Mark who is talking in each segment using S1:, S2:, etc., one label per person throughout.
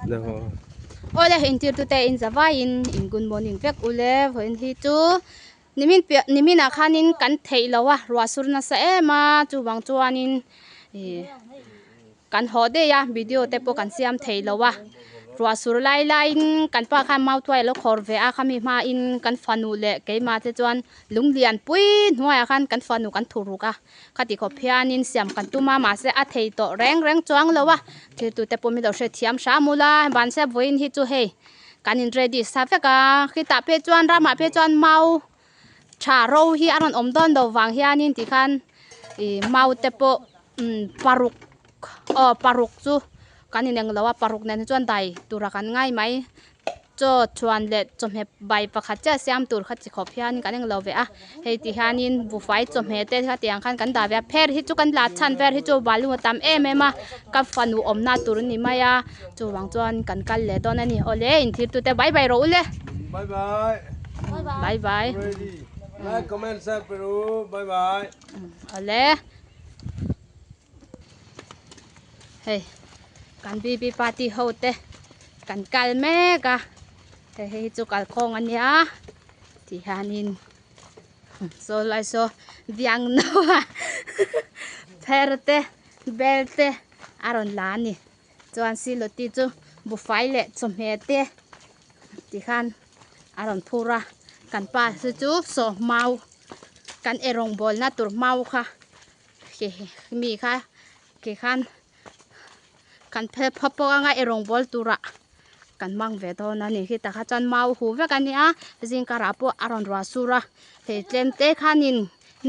S1: Awle intirtute in zavaiin in good morning vek ule vawiin hi chu nimin piah nimin ah khanin kan theih lo a ruah sur nasa em a chuvang chuanin ih Kan haw daih a, video te pawh kan siam thei lo a, ruah sur lai laiin kan pa khan mautuai a lo khawr ve a, khami hmain kan fanu leh keimah te chuan lung lian pui hnuaiah khan kan fanu kan thu ruk a, khati khawp hianin siam kan tum a, mahse a thei tawh reng reng chuang lo a, thiltute pawh min lo hrethiam hram ula, mahse vawiin hi chu hei kan in ready sa vek a, khitah phei chuan ramah phei chuan mau tha ro hi a rawn awm dawn lo vang hianin tikhan ih mau te pawh paruk aw paruk chu kan ineng lo a paruk nen hi chuan dai tura kan ngai mai chaw chhuan leh chawhmeh bai pakhat chiah siam tur kha chi khawp hian kan eng lo ve a hei ti hianin buhfai chawhmeh te kha tiang khan kan dah ve a pher hi chu kan la chhan vel hi chu balu a tam em em a ka fanu awmna tur a ni mai a chuvang chuan kan kal leh dawn a ni awle inthir tute bye bye rawh u le
S2: bye bye
S1: bye bye
S2: like comment share peru bye bye
S1: awle. Hei kan BB party ho te kan kal mek a hei hei hi chu kalkhawng a nia ti hianin saw lai saw biang no a pher te bel te a rawn la a ni chuan siloti chu buhfai leh chawhmeh te ti khan a rawn phur a kan pa chu chu saw mau kan eirawng bawlna tur mau kha. Mi kha ke khan kan phel phawp bawk anga eirawng bawl turah kan hmang ve dawn a ni khi takah chuan mau hu vek a nia zingkarah pawh a rawn ruah sur a hei tlem te khanin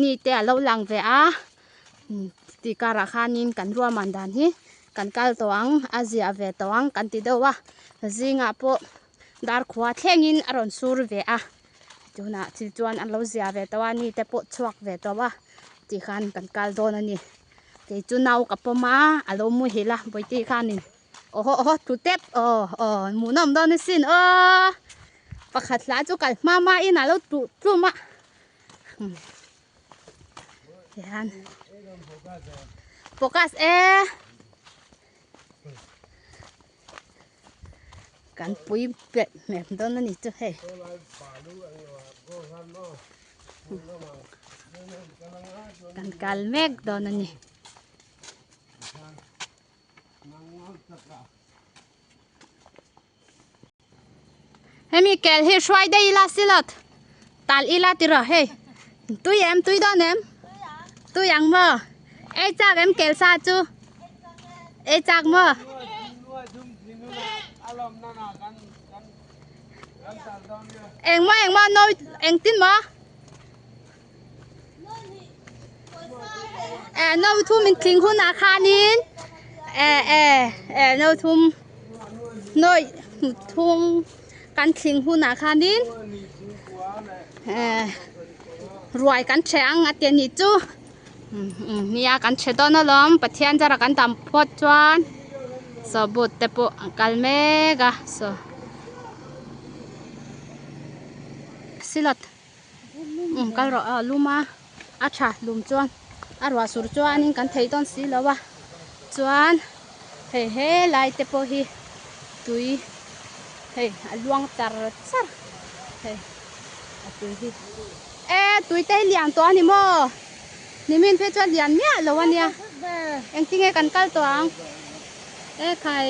S1: ni te a lo lang ve a tih karah khanin kan ruahman dan hi kan kal tawh ang a ziah ve tawh ang kan ti deuh a zingah pawh dar khua thlengin a rawn sur ve a. Tunah thil chuan an lo zia ve tawh a, ni te pawh chhuak ve tawh a tih khan kan kal dawn a ni. Kei chu nau ka pawm a, a lo muhil a Bawihte khanin aw haw aw haw thu tep aw aw hmuhnawm dawn asin aw pakhat hla chu kal hma hma in a lo tluh tlum a tihian focus e. Kan pui pet hmel dawn a ni chu hei. Kan kal mek dawn a ni. Hemi kel hi hruai daih ila silot tal ila tiraw hei tui em tui dawn em tui ang maw ei chak em kel sa chu ei chak maw engmaw engmaw nawi engtin maw e no thum in thing hunah khanin e e e no thum nawi thum kan thing hunah khanin e ruai kan ṭheh ang a ti a nih chu nia kan ṭheh dawn alawm Pathian zara kan dam phawt chuan saw boot te pawh an kal mek a saw silat. Um kal rawh a lum a a tha lum chuan a ruah sur chuanin kan thei dawn si lo a chuan hei helai te pawh hi tui hei a luang char char hei a tui hi e tui te hi lian tawh a ni maw nimin phei chuan lian miah lo a nia engtinge kan kal tawh ang e khai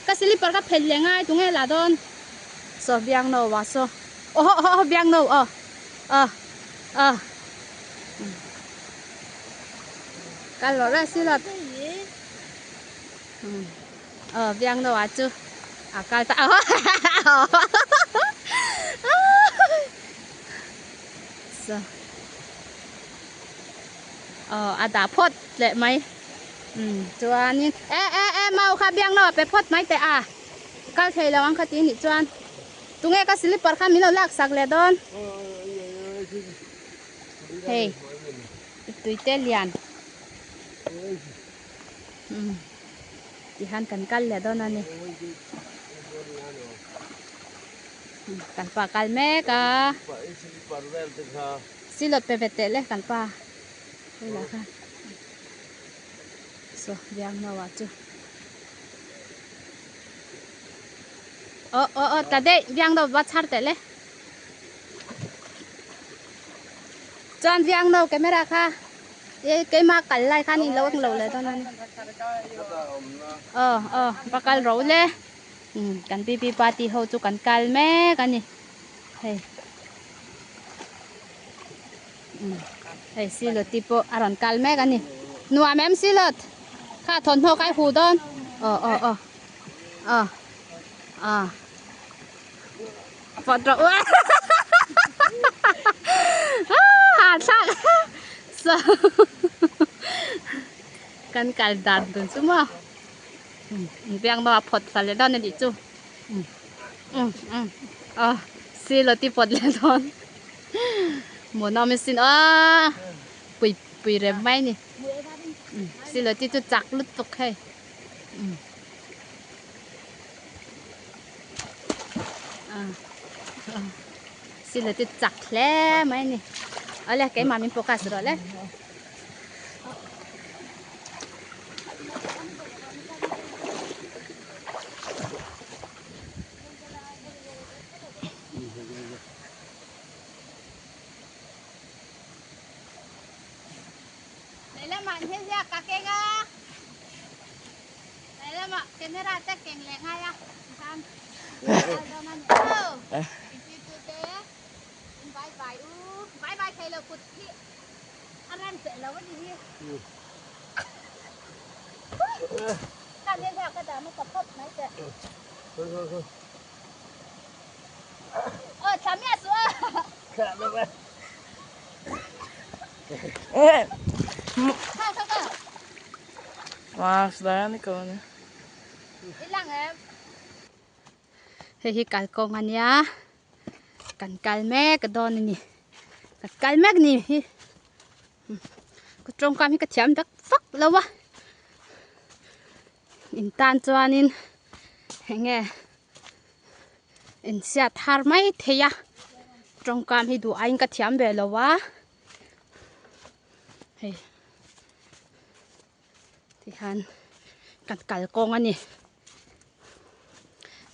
S1: ka slipper ka phelh leh ngai tunge lah dawn saw biang no ah saw. Aw aw aw biang no aw aw aw kal lo reh si lot aw biang no ah chu a kal ta aw so aw a dah phawt leh mai chuanin e e e mau kha biang no ah pe phawt mai teh a kal thei lo ang kha ti nih chuan. Tunge ka slipper kha min lo lak sak leh dawn. Hei tuite lian. Tihan kan kal leh dawn a ni. Kan pa kal mek a. Silot pe ve teh le kan pa. Hei lah khan. So biang no ah chu. Aw aw aw tla daih viang deuh va chhar teh le. Chuan viang no camera kha e keima kal lai khan in lo ang lo leh dawn a ni. Aw aw va kal ro le. Umm kan bb party ho chu kan kal mek a ni hei. Umm hei silawt-i pawh a rawn kal mek a ni. Nuam em silawt? Kha thawmhnaw kha i huh dawn. Aw aw aw aw aw pawt rawh u a hahthlak so kan kal dan dun chu maw umm biang maw a phawt thla leh dawn a nih chu umm umm umm aw silawt-i pawt leh dawn muanawm i sin aw pui pui rem mai a ni. Silawti chu chak lutuk hei silawti chak hle mai a ni awle keimah min focus rawh le. Lehlamah an hel hiak ka keng a, lehlamah camera te keng leh ngai a tikhan kal dawn a ni aw intirtu te in vai vai u vai vai thei lo kut hi a rem che lo a ni hi khan hel hiak ka dah hmasa phawt mai teh aw thla miah suh a. Hei hi kalkawng a nia kan kal mek dawn a ni kan kal mek ni hi ka tawngkam hi ka thiam vek vak lo a in tan chuanin eng nge. Inchhiat thar mai thei a tawngkam hi duh aiin ka thiam ve lo a hei tihian kan kal kawng a ni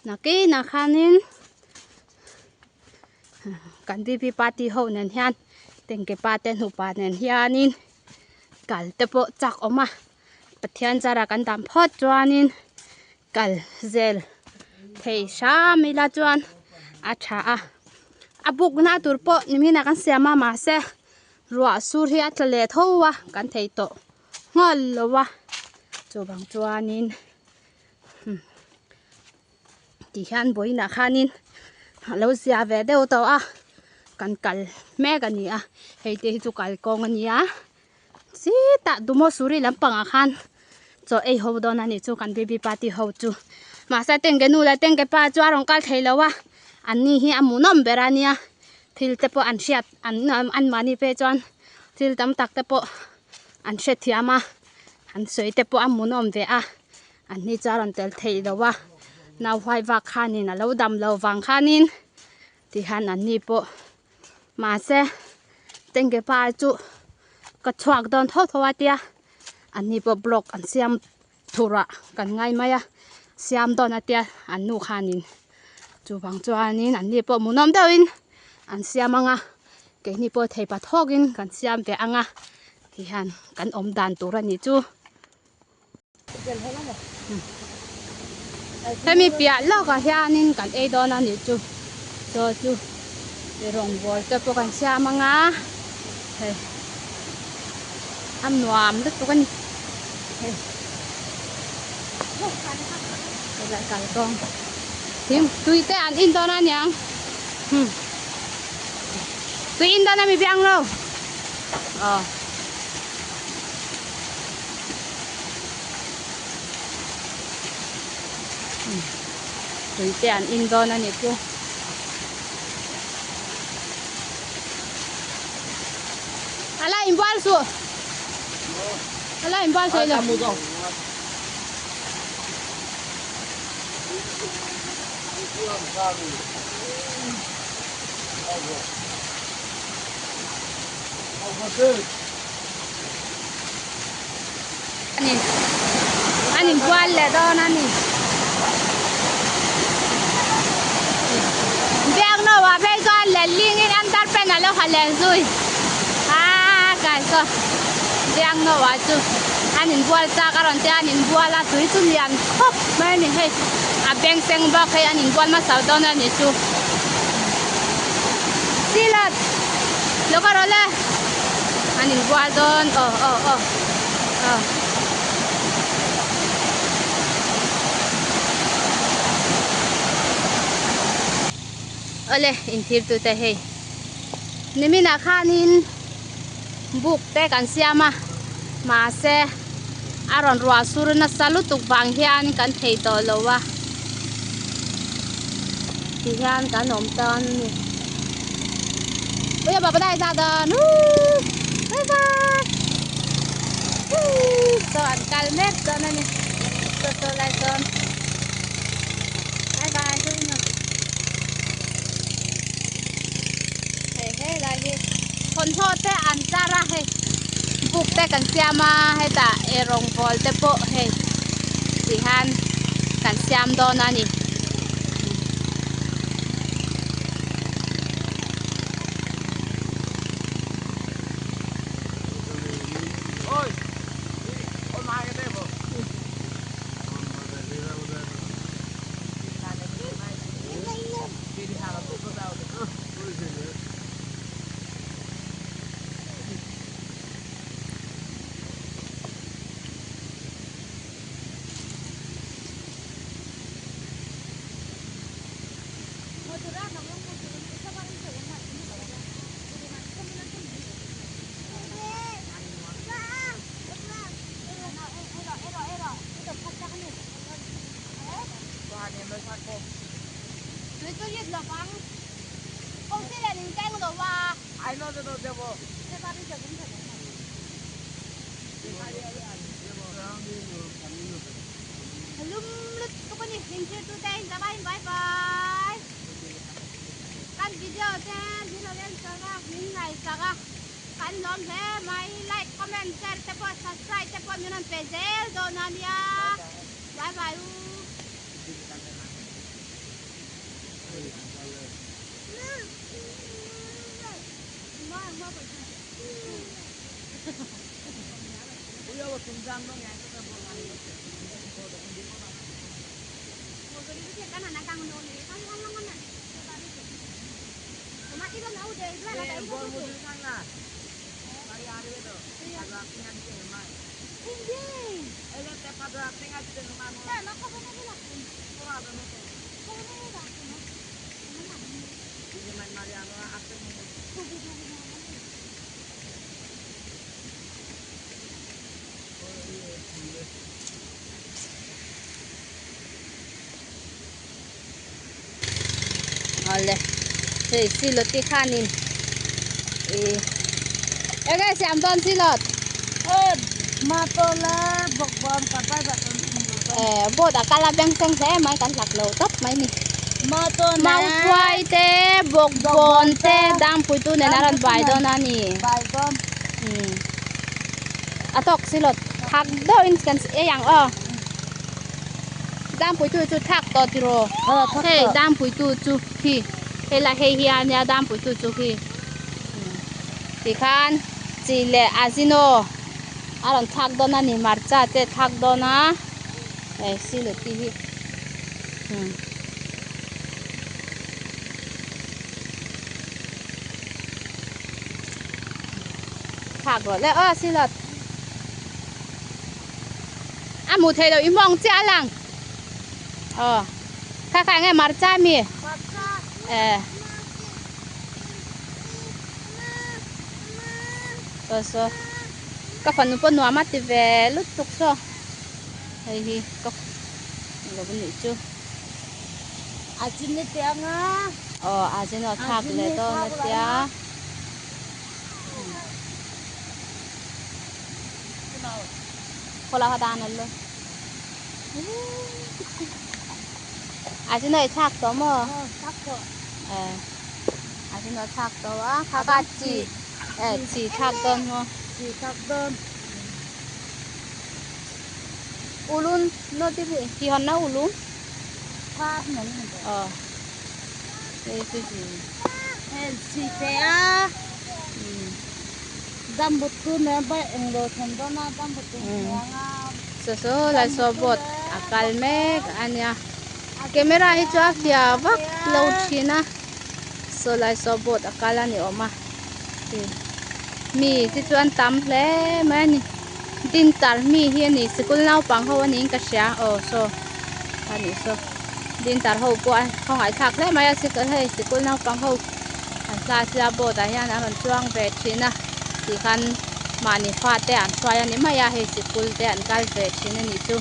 S1: nakinah khanin kan B P party ho nen hian tengke pa te nupa nen hianin kal te pawh chak awm a Pathian zara kan dam phawt chuanin. Kal zel thei hram ila chuan a tha a a buk na tur pawh nimin ah kan siam a mahse ruah sur hi a tla leh tho a kan thei tawh nghal lo a chuvang chuanin ti hian vawiinah khanin a lo zia ve deuh tawh a kan kal mek a ni a hei te hi chu kalkawng a ni a. Chitah Dumosuri lampangah khan chaw ei ho dawn a nih chu kan baby party ho chu. Mahse tengke nu leh tengke pa chu a rawn kal thei lo a, an ni hi a hmuhnawm ber a nia, thil te pawh an hriat an an mahni phei chuan thil tam tak te pawh an hrethiam a, an sawi te pawh a hmuhnawm ve a, an ni chu a rawn tel thei lo a, nau huai vak khanin a lo dam lo vang khanin tihian an ni pawh. Mahse tengke pa chu ka chhuak dawn tho tho a tia an ni pawh block an siam thurah kan ngai mai a siam dawn a tia an nu khanin chuvang chuanin an ni pawh hmuhnawm deuhin an siam ang a keini pawh thei pa thawkin kan siam ve ang a tihian kan awm dan tur a nih chu. Hemi piah lawkah hianin kan ei dawn a nih chu chaw chu rawngbawl te pawh kan siam ang a hei a nuam lutuk a ni hei helai kalkawng thingtui te an in dawn a niang tui in dawn a mi biang lo aw. Tui te an in dawn a nih chu. A la inbual suh. A la inbual thei lo. Ani an inbual leh dawn a ni. lo ha len zui a kai saw biang no ah chu an inbual chak a rawn tia an inbual a tui chu lian khawp mai a ni hei a beng seng bawk hei an inbual hmasa dawn a ni chu silat lo ka rawh le an inbual dawn aw aw aw aw. Awle inthir tute hei niminah khanin buk te kan siam a mahse a rawn ruah sur nasa lutuk vang hian kan thei tawh lo a ti hian kan awm tan a ni bye bye saw an kal mek dawn a ni saw saw lai sawn. Bye bye Hei he lai hi thawmhnaw te an char a hei buk te kan siam a hetah eirawng bawl te pawh hei ti hian kan siam dawn a ni. Kan video te min lo en sak a, min ngaihsak a, kan lawm hle mai. Like, comment, share te pawh subscribe te pawh min rawn pe zel dawn a nia. Bye bye u. Awle hei silawt te khanin ih enge siam dawn silawt eh boat a kal a beng seng hle mai kan hlak lo tawp mai ni mautuai te bawkbawn te dangpuitu nen a rawn bai dawn a ni a tawk silawt thak deuhin kan ei ang aw. Dangpuitu chu thak tawh tiraw? Hei dangpuitu chu khi helai hei hi a nia dangpuitu chu khi tikhan chi leh azino a rawn thlak dawn a ni hmarcha te thlak dawn a hei siluti hi thlak rawh le aw silut. A hmuh theih loh i mawng chiah a lang. Aw. Kha kha nge hmarcha mi? Eh. Saw saw. Ka fanu pawh nuam a ti ve lutuk saw. Hei hi ka lo nih chu.
S3: A chin ni te anga.
S1: Aw a chin aw thlak leh dawn a tia. A chu noi thlak tawh maw? Eh a chu noi thlak tawh a kha kha chi eh chi thlak dawn maw?
S3: Chi thlak dawn.
S1: Ulun no ti bi hi hon na ulun? Ờ hei chu chi.
S3: Hei sih teh a dambut tu nen pawh englo thlen dawn a dambut tu nen anga.
S1: Saw saw lai saw boat a kal mek a nia camera hi chu a fiah vak lo thin a saw lai saw boat a kal a ni awm a mi te chu an tam hle mai a ni dintar mi hi a ni sikul naupang ho a niin ka hria aw saw a nih saw dintar ho pawh a khawngaihthlak hle mai a sikul hei sikul naupang ho an class ila boat ah hian an rawn chuang ve thin a tih khan mahni fa te an hruai a ni mai a hei sikul te an kal ve thin a nih chu.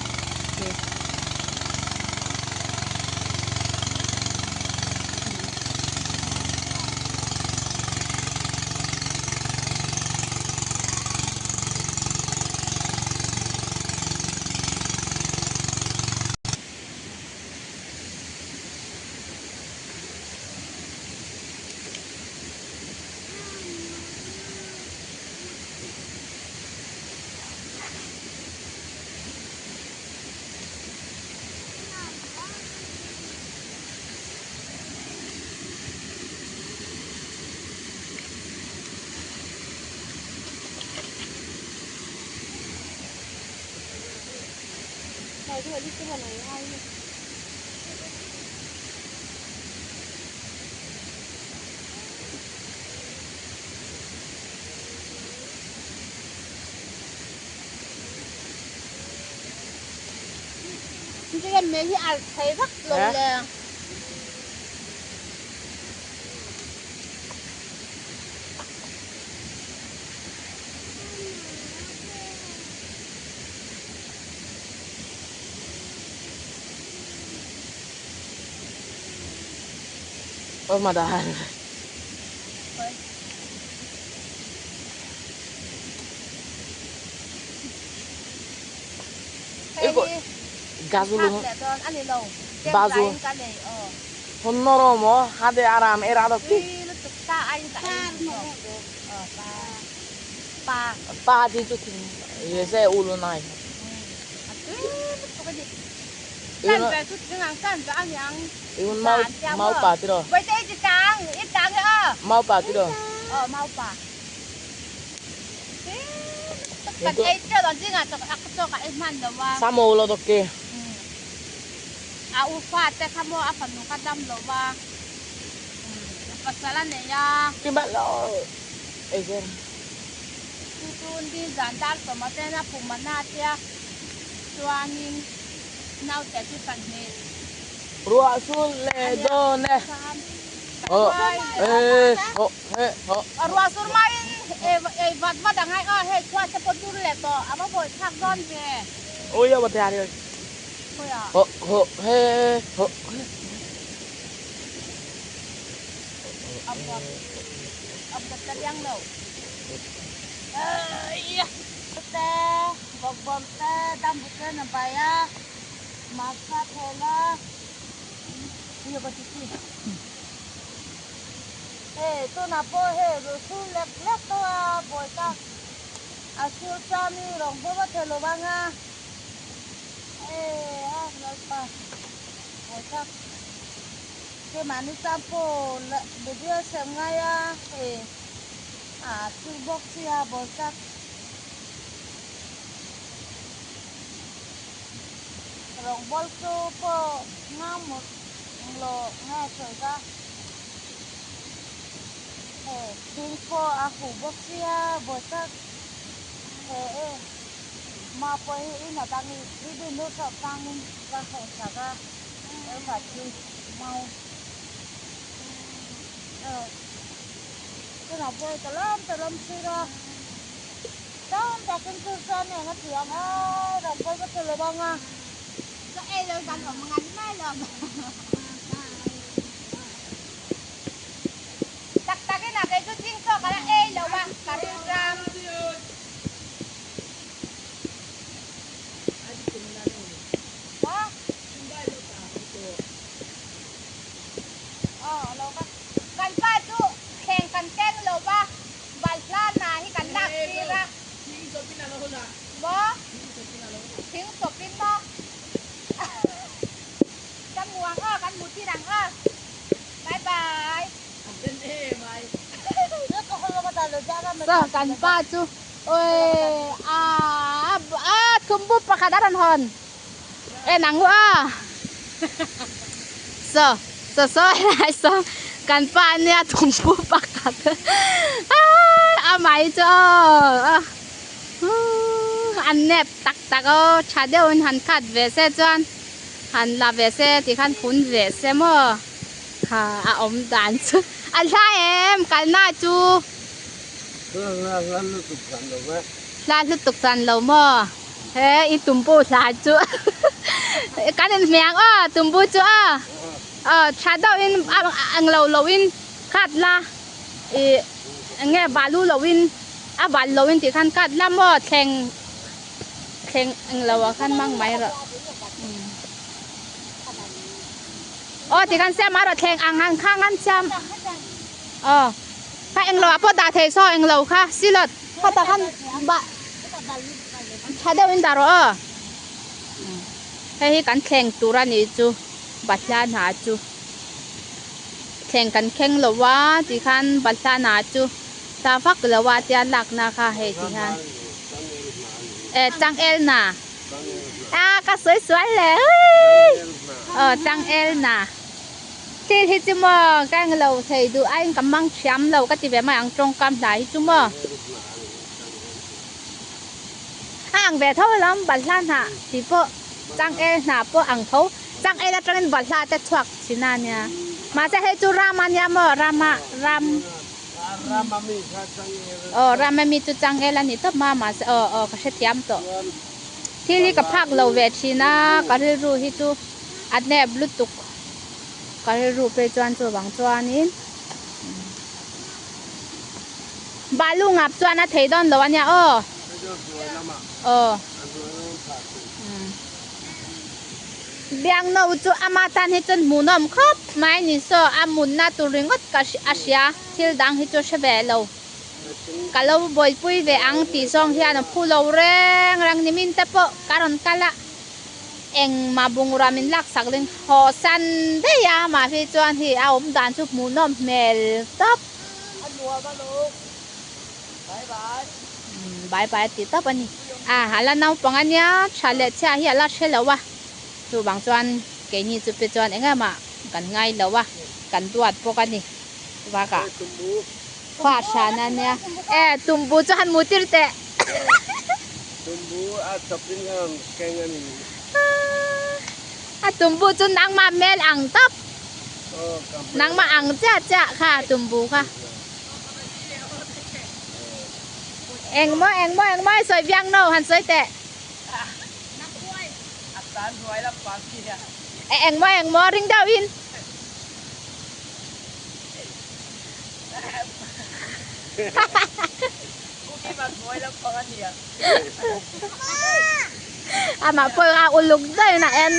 S4: Oh, madahal. Gazulu bazu honnoromo hade aram eradokti pa di chu yese ulunai. Iun mau mau pa tiro. Mau pa tiro. Samo lo dokke.
S1: A u fa te kha mo a fanu kha dam lo wa pasala ne ya
S4: ki ba lo e zen
S1: chu chun di zan dar so ma te na pum na tia chuanin nau te chu pan ne
S4: rua sul le do ne o e ho he ho
S1: rua sur mai e e vat vat angai a he chua te po dur le to ama boi thak don ve
S4: ôi ya bật ra đi ho ho he ho
S1: ông ta đang đâu
S3: te bok bom te dam bu te na ba ya ma sa the la yo ba ti ti he to na po he ro su lek lek to a boy ta a su cha mi rong bo ba the lo ba nga e ha lo pa boy ta ke mani sampo la video sem nga ya he a su bok si a boy ta rong bol chu po nga một lo nga choi ka he ting po a hu bok sia bo ta he e ma po hi ina tang i bi nu sa tang ka ho sa ka e fa chi mau ờ cái nào bơi tà lắm xí ra tam ta kinh tư sa này nó tiếng á rong bol cái lo bang à
S1: ก็เอเลยกันของงานไม่หรอกตักตักนี่นะแกจุดจริงก็กันเอเลยวะกันรามวะอ๋อเราก็กันป้าจุแข่งกันแก้งเลยวะบัลลานาให้กันลักตีละบ่ทิ้งศพปิ้นบ่กันหมวงเออกันหมูที่หลังเออบายบาย
S4: เป็นเอมา
S1: Saw kan pa chu awi a a thumbu pakhat a rawn hawn en ang u a saw saw saw helai saw kan pa ania thumbu pakhat a mai chu aw an nep tak tak aw tha deuhin han khat ve se chuan han la ve se tikhan phun ve se maw. Kha a awm dan chu a hla em kalna chu.
S2: Hla lutuk zan lo e.
S1: Hla lutuk zan lo maw? He i tumbu hla chu kan in hmiang aw tumbu chu aw. Aw tha deuh in ang lo lo in khat la i enge balu lo in a bal lo in tih khan khat la maw thleng thleng eng lo ah khan mang mai rawh. Aw ti khan siam a rawh thleng ang ang kha ngan siam. Aw kha englo ah pawh dah thei saw englo kha silot kha tah khan bah tha deuh in dah rawh aw. Hei hi kan thleng tur a nih chu balhla hna chu thleng kan kheng lo a ti khan balhla hna chu ta vak lo a tia lakna kha hei ti hian e changel hna. A ka sawi sual le aw changel na thil hi chu maw ka englo thei duh aiin ka mang thiam lo ka ti ve mai ang tawngkam hna hi chu maw a ang ve tho alawm balhla hnah tih pawh changel hnah pawh ang tho changel atangin balhla te chhuak thin a nia mahse hei chu ram a nia maw rama ram. Aw ram ami chu changel a ni tawp ma mahse aw aw ka hrethiam tawh thil hi ka phak lo ve thin a ka rilru hi chu a nep lutuk ka rilru phei chuan chuvang chuanin balu ngap chuan a thei dawn lo a nia aw aw. Biangno chu ama tan hi chuan hmuhnawm khawp mai ni saw a munna tur ringawt ka a hria thil dang hi chu hre ve lo ka lo buaipui ve ang tih zawng hian a phu lo reng reng nimin te pawh ka rawn kal a engmah bungrua min laksak ling haw san daih a amah hi chuan hei a awm dan chu hmuhnawm hmel tawp. Bye bye ti tawp a ni. A a la naupang a nia tha leh chhia hi a la hre lo a chuvang chuan keini chu pe chuan eng emah kan ngai lo a kan duat bawk a ni bakah khua hran a nia e tumbu chu han mu tir teh.
S2: Tumbu a chawpin ka rawn keng a ni.
S1: A tumbu chu nangmah hmel ang tawp. Nangmah ang chiah chiah kha tumbu kha. Engmaw engmaw engmaw i sawi viang no han sawi teh. Engmaw engmaw ring deuh in. Amah pawh a uluk daih in a en.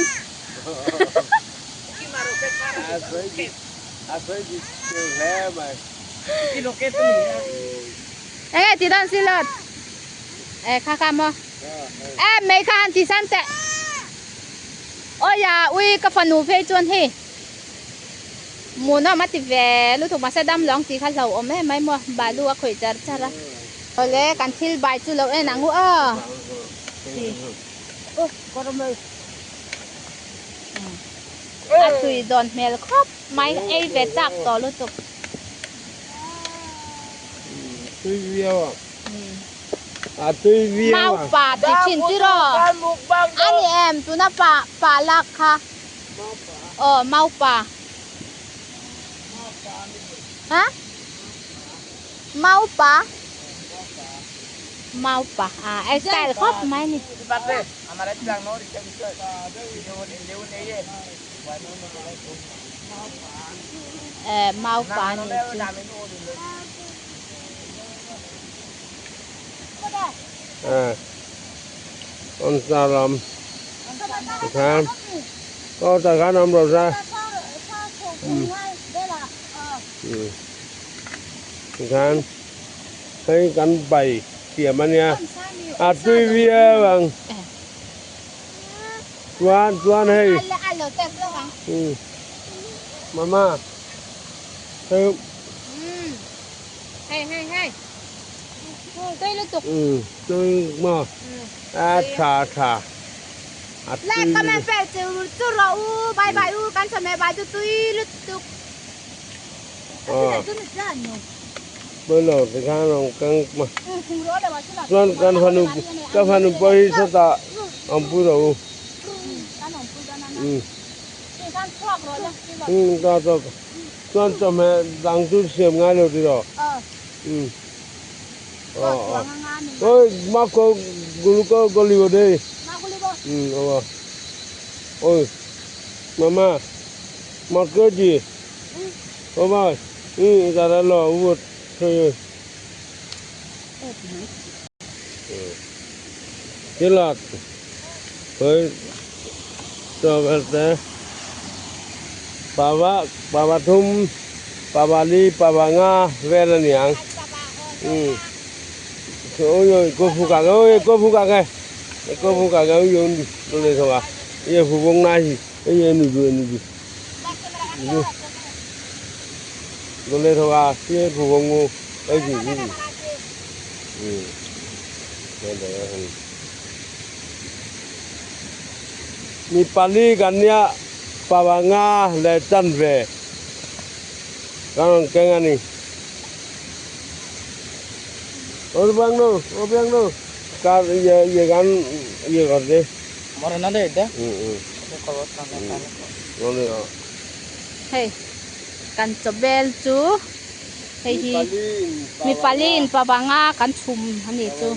S1: Enge ti dawn si lot e kha kha maw e mei kha han ti san teh awi ui ka fanu phei chuan hei hmuhnawm a ti ve lutuk mahse dam lo ang tih kha hlauhawm em mai maw balu a khawih char char a awle kan thil bai chu lo en ang u aw. A tui dawn hmel khawp mai ei ve chak tawh lutuk.
S2: Tui viau a. A tui viau a.
S1: Mau pa ti thin tiraw. A ni em tuna pa pa lak kha. Aw mau pa. Ha? Mau pa. Mau pa. A ei style khawp mai ni. Eh mau pa ni chu.
S2: À. Ông ta làm. Khan. Có ta khán ông rồi ra. Ừ. Khan. Thấy cắn bày tiệm anh nha. À tuy vía bằng. Chuan chuan hei. Ừ. Mama. Hei.
S1: Hei hei hei. Tui lutuk.
S2: Tui maw? A tha tha. A tui.
S1: Like comment pe chu chu rawh u. Bye bye u. Kan chawhmeh bai chu tui lutuk.
S2: Pawi lo tikhan rawn kang ma. Chuan kan fanu ka fanu pawh hi sawtah awmpui rawh u. Umm ta ta chuan chawhmeh dang chu siam ngai lo tiraw? Umm aw aw oi ma ko gulu ko golibo dei umm aw oi mama ma ko ji o ba umm dada lo u thoi Tilat oi chawhmeh pava pava thum pava li pava nga vel a ni ang umm oi ko phu ka oi ko phu ka ke ko phu ka ke oi oi le thong a ye phu bong na hi ye nu ju nu ju le thong a ye phu bong ngu oi ji ji umm Mi pali kan nia pavanga leh chanve kan rawn keng a ni. Aw bang nu, aw bang nu, kar ye ye kan ye kar de.
S1: Hei kan chawbel chu hei hi mi pali in pavanga kan chhum a nih chu.